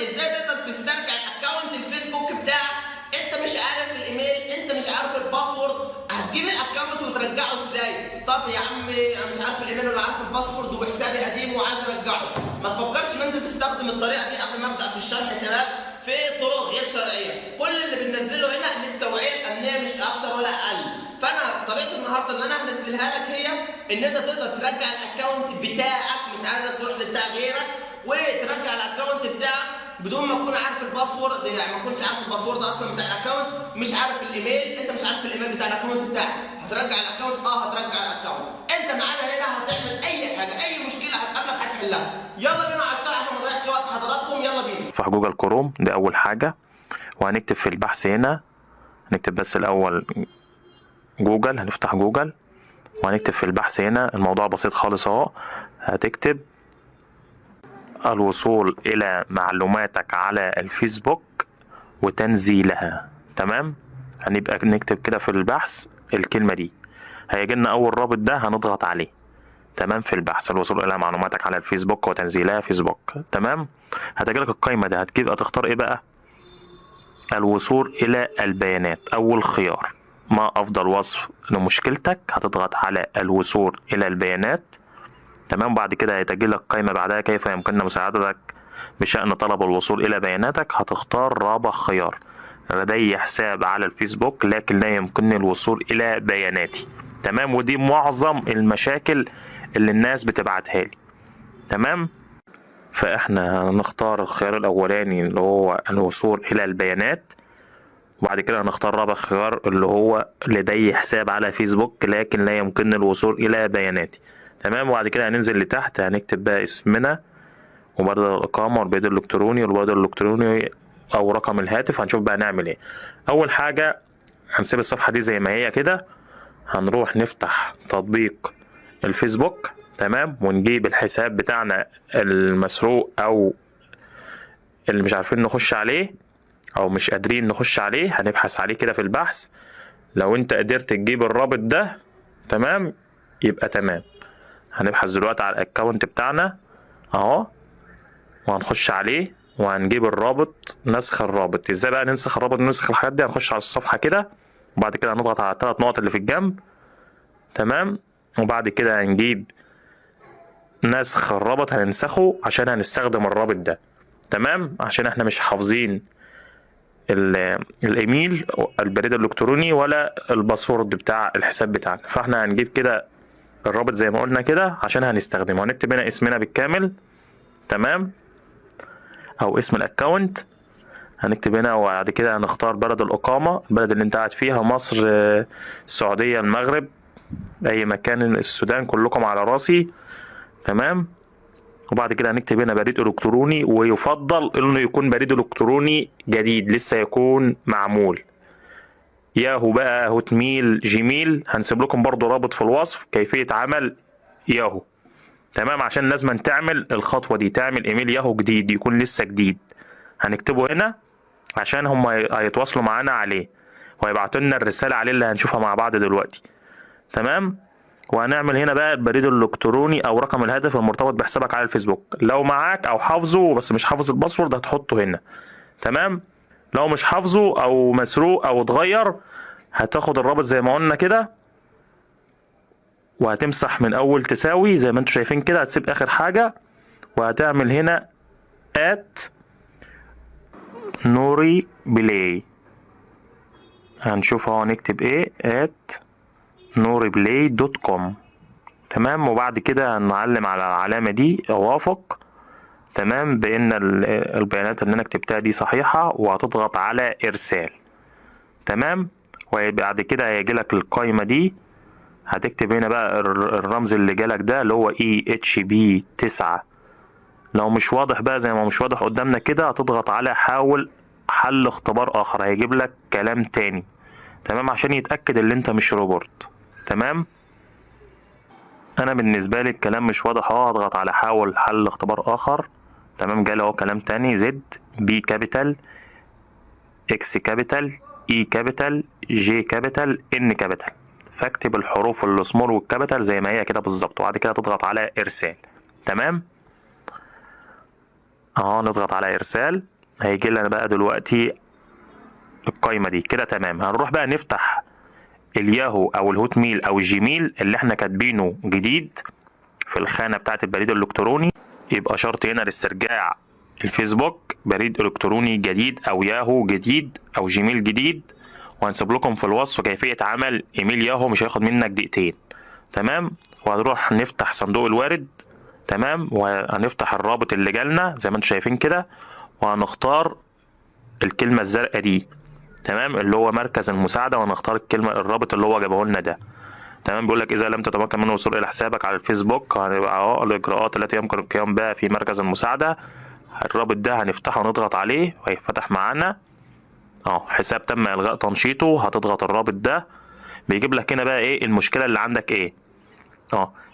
ازاي تقدر تسترجع ال account الفيسبوك بتاعك. انت مش عارف الايميل، انت مش عارف ال password، هتجيب ال account وترجعه ازاي؟ طب يا عم انا مش عارف الايميل ولا عارف ال password وحسابي قديم وعايز ارجعه. ما تفكرش ان انت تستخدم الطريقة دي. قبل ما ابدا في الشرح يا شباب، في طرق غير شرعيه، كل اللي بننزله هنا للتوعية الامنية مش اكتر ولا اقل. فانا طريقه النهارده اللي انا هنزلها لك هي ان انت تقدر ترجع ال account بتاعك، مش عايزك تروح لبتاع غيرك، وترجع ال account بتاعك بدون ما تكون عارف ال password، يعني ما تكونش عارف ال password اصلا بتاع ال account، مش عارف الايميل، انت مش عارف الايميل بتاع ال account بتاعك. هترجع ال account؟ اه هترجع ال account. انت معانا هنا هتعمل اي حاجه، اي مشكلة هتقابلك هتحلها. يلا بينا على الشرح عشان ما نضيعش وقت حضراتكم، يلا بينا. نفتح جوجل كروم، ده أول حاجة، وهنكتب في البحث هنا، هنكتب بس الأول جوجل، هنفتح جوجل وهنكتب في البحث هنا. الموضوع بسيط خالص اهو، هتكتب الوصول إلى معلوماتك على الفيسبوك وتنزيلها. تمام، هنبقى نكتب كده في البحث الكلمة دي، هيجي لنا أول رابط ده، هنضغط عليه. تمام، في البحث الوصول إلى معلوماتك على الفيسبوك وتنزيلها فيسبوك. تمام، هتجيلك القائمة ده، هتبقى تختار إيه بقى؟ الوصول إلى البيانات، أول خيار. ما أفضل وصف لمشكلتك؟ هتضغط على الوصول إلى البيانات. تمام، بعد كده هتجي لك قائمة بعدها كيف يمكننا مساعدتك بشأن طلب الوصول إلى بياناتك. هتختار رابع خيار، لدي حساب على الفيسبوك لكن لا يمكنني الوصول إلى بياناتي. تمام، ودي معظم المشاكل اللي الناس بتبعتها لي. تمام، فاحنا هنختار الخيار الاولاني اللي هو الوصول الى البيانات، وبعد كده هنختار رابع خيار اللي هو لدي حساب على فيسبوك لكن لا يمكنني الوصول الى بياناتي. تمام، وبعد كده هننزل لتحت، هنكتب بقى اسمنا وبلد الإقامة والبريد الإلكتروني والبريد الإلكتروني أو رقم الهاتف. هنشوف بقى نعمل إيه. أول حاجة هنسيب الصفحة دي زي ما هي كده، هنروح نفتح تطبيق الفيسبوك. تمام، ونجيب الحساب بتاعنا المسروق أو اللي مش عارفين نخش عليه أو مش قادرين نخش عليه، هنبحث عليه كده في البحث. لو انت قدرت تجيب الرابط ده، تمام، يبقى تمام. هنبحث دلوقتي على ال account بتاعنا اهو، وهنخش عليه وهنجيب الرابط، نسخ الرابط. ازاي بقى ننسخ الرابط، ننسخ الحاجات دي؟ هنخش على الصفحة كده، وبعد كده هنضغط على الثلاث نقط اللي في الجنب. تمام، وبعد كده هنجيب نسخ الرابط، هننسخه عشان هنستخدم الرابط ده. تمام، عشان احنا مش حافظين الايميل البريد الالكتروني ولا ال password بتاع الحساب بتاعنا، فاحنا هنجيب كده الرابط زي ما قلنا كده عشان هنستخدمه. هنكتب هنا اسمنا بالكامل، تمام، او اسم ال account هنكتب هنا، وبعد كده هنختار بلد الإقامة، البلد اللي انت قاعد فيها، مصر، السعودية، المغرب، أي مكان، السودان، كلكم على راسي. تمام، وبعد كده هنكتب هنا بريد إلكتروني، ويفضل إنه يكون بريد إلكتروني جديد لسه يكون معمول، ياهو بقى، هوتميل، جيميل. هنسيب لكم برضو رابط في الوصف كيفية عمل ياهو. تمام، عشان لازم تعمل الخطوة دي، تعمل ايميل ياهو جديد يكون لسه جديد. هنكتبه هنا عشان هم هيتواصلوا معانا عليه وهيبعتوا لنا الرسالة عليه اللي هنشوفها مع بعض دلوقتي. تمام، وهنعمل هنا بقى البريد الالكتروني او رقم الهاتف المرتبط بحسابك على الفيسبوك، لو معاك او حافظه بس مش حافظ ال password هتحطه هنا. تمام، لو مش حافظه او مسروق او اتغير، هتاخد الرابط زي ما قلنا كده وهتمسح من اول تساوي زي ما انتم شايفين كده، هتسيب اخر حاجة وهتعمل هنا @noreply. هنشوف اهو هنكتب ايه، @noreply.com. تمام، وبعد كده هنعلم على العلامة دي اوافق، تمام، بان البيانات اللي انا كتبتها دي صحيحة، وهتضغط على ارسال. تمام، وبعد كده هيجي لك القايمة دي، هتكتب هنا بقى الرمز اللي جالك ده اللي هو EHB 9. لو مش واضح بقى زي ما مش واضح قدامنا كده، هتضغط على حاول حل اختبار اخر، هيجيب لك كلام تاني. تمام، عشان يتأكد ان انت مش روبوت. تمام، انا بالنسبة لي الكلام مش واضح اهو، هضغط على حاول حل اختبار اخر. تمام، جالي اهو كلام تاني، Z B capital X capital E capital J capital N capital، فاكتب الحروف ال small وال capital زي ما هي كده بالظبط، وبعد كده تضغط على ارسال. تمام، اهو نضغط على ارسال، هيجي لنا بقى دلوقتي القايمة دي كده. تمام، هنروح بقى نفتح الياهو او الهوت ميل او الجيميل اللي احنا كاتبينه جديد في الخانة بتاعه البريد الالكتروني. يبقى شرط هنا لاسترجاع الفيسبوك بريد الكتروني جديد او ياهو جديد او جيميل جديد، وهنسيب لكم في الوصف كيفية عمل ايميل ياهو، مش هياخد منك دقيقتين. تمام، وهنروح نفتح صندوق الوارد. تمام، وهنفتح الرابط اللي جالنا زي ما انتم شايفين كده، وهنختار الكلمة الزرقاء دي. تمام، اللي هو مركز المساعدة، وهنختار الكلمة الرابط اللي هو جابه لنا ده. تمام، بيقول لك اذا لم تتمكن من الوصول الى حسابك على الفيسبوك، هنبقى اهو الاجراءات التي يمكن القيام بها في مركز المساعدة. الرابط ده هنفتحه ونضغط عليه وهيفتح معانا اهو، حساب تم الغاء تنشيطه. هتضغط الرابط ده، بيجيب لك هنا بقى ايه المشكلة اللي عندك ايه.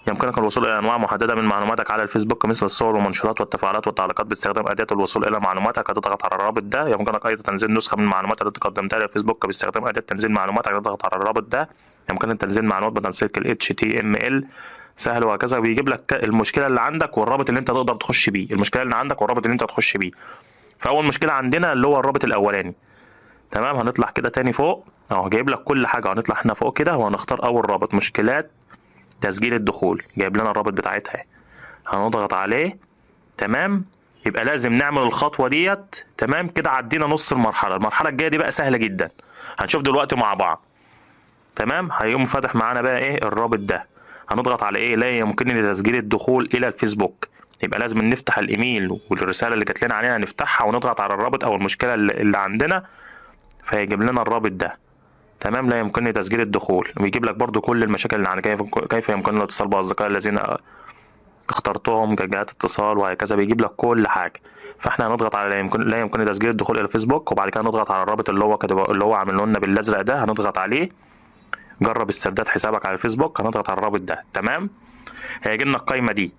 يمكنك الوصول الى انواع محددة من معلوماتك على الفيسبوك مثل الصور والمنشورات والتفاعلات والتعليقات باستخدام اداه الوصول الى معلوماتك. هتضغط على الرابط ده. يمكنك ايضا تنزيل نسخه من المعلومات التي قدمتها للفيسبوك باستخدام اداه تنزيل معلوماتك. هتضغط على الرابط ده. يمكنك تنزيل معلومات بتنسيق ال HTML سهل وهكذا. بيجيب لك المشكلة اللي عندك والرابط اللي انت تقدر تخش بيه، المشكلة اللي عندك والرابط اللي انت تخش بيه. فاول مشكلة عندنا اللي هو الرابط الاولاني. تمام، هنطلع كده تاني فوق اهو، جايب لك كل حاجة. هنطلع احنا فوق كده وهنختار اول رابط، مشكلات تسجيل الدخول، جايب لنا الرابط بتاعتها، هنضغط عليه. تمام، يبقى لازم نعمل الخطوة ديت. تمام كده عدينا نص المرحلة، المرحلة الجاية دي بقى سهلة جدا، هنشوف دلوقتي مع بعض. تمام، هيقوم فاتح معانا بقى ايه الرابط ده، هنضغط على ايه، لا يمكنني تسجيل الدخول الى الفيسبوك. يبقى لازم نفتح الايميل والرسالة اللي جات لنا عليها نفتحها ونضغط على الرابط او المشكلة اللي عندنا، فهيجيب لنا الرابط ده. تمام، لا يمكنني تسجيل الدخول، ويجيب لك برضو كل المشاكل اللي عندك، كيف يمكنني الاتصال باصدقائي الذين اخترتهم كجهات اتصال وهكذا، بيجيب لك كل حاجة. فاحنا هنضغط على لا يمكن تسجيل الدخول الى الفيسبوك، وبعد كده نضغط على الرابط اللي هو كده اللي هو عامله لنا بالازرق ده، هنضغط عليه، جرب استرداد حسابك على الفيسبوك، هنضغط على الرابط ده. تمام، هيجي لنا القايمة دي.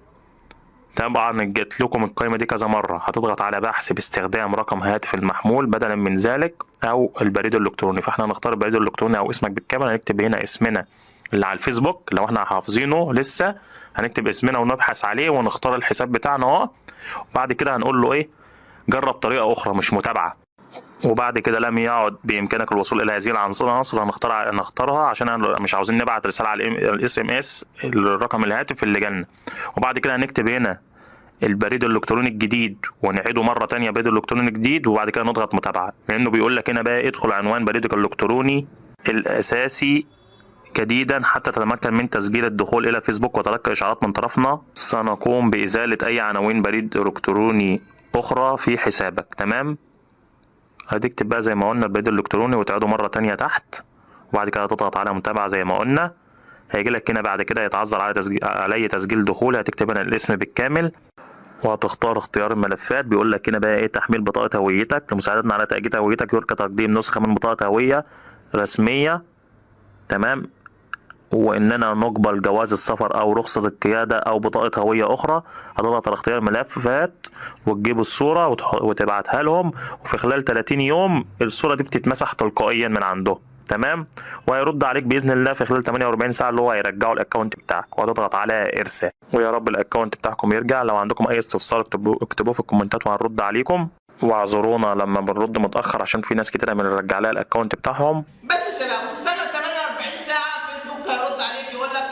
طبعا جت لكم القايمة دي كذا مرة. هتضغط على بحث باستخدام رقم هاتف المحمول بدلا من ذلك او البريد الالكتروني، فاحنا هنختار البريد الالكتروني او اسمك بالكامل. هنكتب هنا اسمنا اللي على الفيسبوك لو احنا حافظينه لسه، هنكتب اسمنا ونبحث عليه ونختار الحساب بتاعنا اهو. وبعد كده هنقول له ايه، جرب طريقه اخرى مش متابعه. وبعد كده لم يعد بامكانك الوصول الى هذه العناصر، هنختارها عشان مش عاوزين نبعت رسالة على ال SMS الرقم الهاتف اللي جالنا. وبعد كده هنكتب هنا البريد الالكتروني الجديد ونعيده مرة تانية بريد الالكتروني جديد، وبعد كده نضغط متابعه، لانه بيقول لك هنا بقى ادخل عنوان بريدك الالكتروني الاساسي جديدا حتى تتمكن من تسجيل الدخول الى فيسبوك وتلقي اشعارات من طرفنا. سنقوم بازالة اي عناوين بريد الكتروني اخرى في حسابك. تمام، هتكتب بقى زي ما قلنا البريد الالكتروني وتعيده مرة تانية تحت، وبعد كده تضغط على متابعه زي ما قلنا. هيجي لك هنا بعد كده يتعذر على تسجيل تسجيل دخول، هتكتب هنا الاسم بالكامل وهتختار اختيار الملفات. بيقول لك هنا بقى ايه، تحميل بطاقة هويتك لمساعدتنا على تأكيد هويتك يرجى تقديم نسخة من بطاقة هوية رسمية. تمام، واننا نقبل جواز السفر او رخصة القيادة او بطاقة هوية اخرى. هتضغط على اختيار ملفات وتجيب الصورة وتبعتها لهم، وفي خلال 30 يوم الصورة دي بتتمسح تلقائيا من عندهم. تمام، وهيرد عليك باذن الله في خلال 48 ساعة اللي هو هيرجعوا ال account بتاعك، وهتضغط على ارسال. ويا رب ال account بتاعكم يرجع. لو عندكم اي استفسار اكتبوه في الكومنتات وهنرد عليكم، واعذرونا لما بنرد متاخر عشان في ناس كتيرة بنرجع لها ال account بتاعهم. بس يا شباب وتستنوا 48 ساعة فيسبوك هيرد عليك يقول لك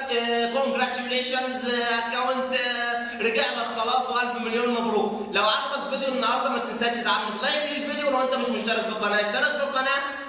congratulations account رجع لك خلاص والف مليون مبروك. لو عجبك فيديو النهارده ما تنساش تعمل like للفيديو، ولو انت مش مشترك في القناة اشترك في القناة.